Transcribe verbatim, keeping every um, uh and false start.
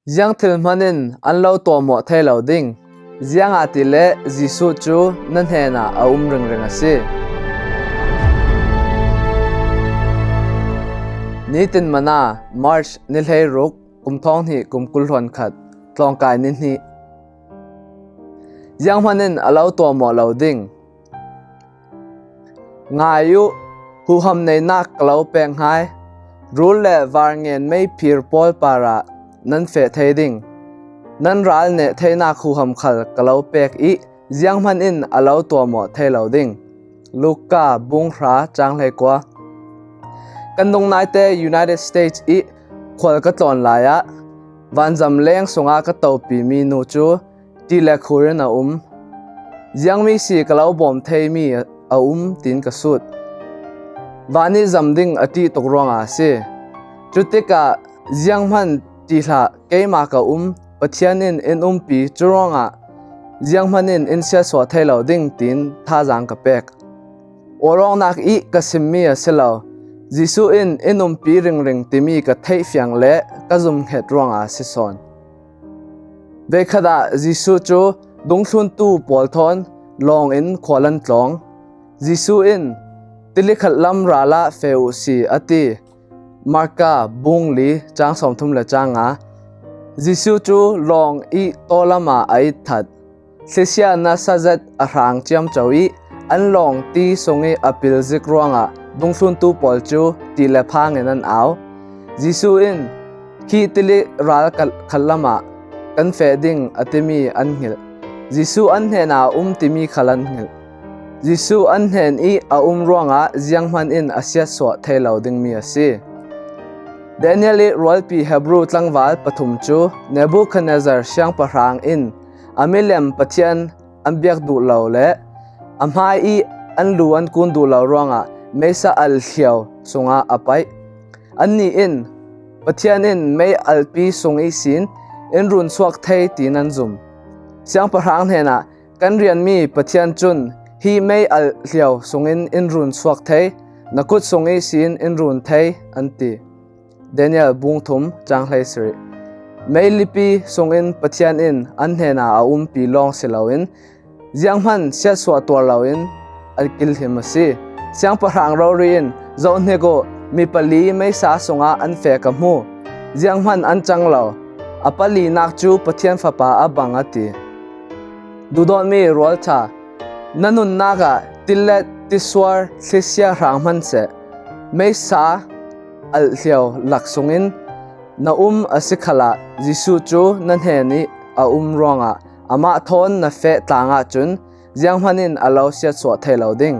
Ziang thil hmanh in an lo tuahmawh thei lo ding? Ziangahtile Jesuh cu na hnenah a um ringring a si. Nitin Mana, March ni hleiruk, kum thawng hnih kum kul hluan khat, tlawngkai ni hnih. Zianghman in a lo tuahmawh lo ding? Ngai uh, huham neinak ka lo pek hngai. Rul le var ngen meiphir pawl parah nan feh thei ding. Nan ral neh theinak huham khal ka lo pek i, zianghman in a lo tuahmawh thei lo ding. Luka bung hra cang hleikua. Kan dungnaite United States i khual ka tlawn lai ah vanzam leng sungah ka topimi nu cu ṭih le khur in a um. Ziangmi si ka lo bawm theimi a um tiin ka sut. Van i zam ding a ṭih tuk ruangah a si. Cutikah zianghman ṭih hlah, keimah ka um, Pathian in in umpi, cu ruangah zianghman in in siatsuah thei lo ding tiin thazaang ka pek. Awlawngnak i ka simmi a si lo, Jesuh in in umpi ringring timi ka theih fiang le ka zumhnget ruangah a si sawn. Veikhat ah Jesuh cu dungthluntu pawl thawn lawng in khual an tlawng. Jesuh in, "Tili khat lam ral ah feh uh si," a ti. Marka bung li cang sawmthum le cang nga. Jesuh cu lawng i tawlam ah a itthat. Thlisia nasa zet a hrang ciamco i an lawng ti sung i a pil zik ruangah dungthluntu pawl cu ṭih le phang in an au. Jesuh in, "Khi tili ral khat, khat lam ah kan feh ding," a timi an hngilh. Jesuh an hnenah a um timi khal an hngilh. Jesuh an hnen i a um ruangah zianghman in a siatsuah thei lo dingmi a si. Daniel i rualpi Hebru tlangval pathum cu Nebukhadnezzar siangpahrang in a milem Pathian an biak duh lo le a hmai i an lu an kun duh lo ruangah meisa alh hliau sungah a paih. Annih in, "Pathian in mei alhpi sung ihsin in run suak thei," tiin an zum. Siangpahrang hnenah, "Kan rianmi Pathian cun hi mei alh hliau sungin in run suak thei, na kut sung ihsin in run thei," an ti. Daniel bung thum cang hleisarih. Mei lipi sungin Pathian in an hnenah a umpi lawng si loin zianghman siatsuah tuar loin a kilhim a si. Siangpahrang rori in, "Zohhnik uh, mi pali meisa sungah an feh ka hmu. Zianghman an cang lo. A palinak cu Pathian Fapa a bang," a ti. Duhdawtmi rualṭha, na nunnak ah tilet tisuar thlisia hrang hman seh. Meisa alh hliau lak sungin na um a si khalah Jesuh cu na hnen i a um ruangah amah thawn na feh tlang ahcun zianghman in a lo siatsuah thei lo ding.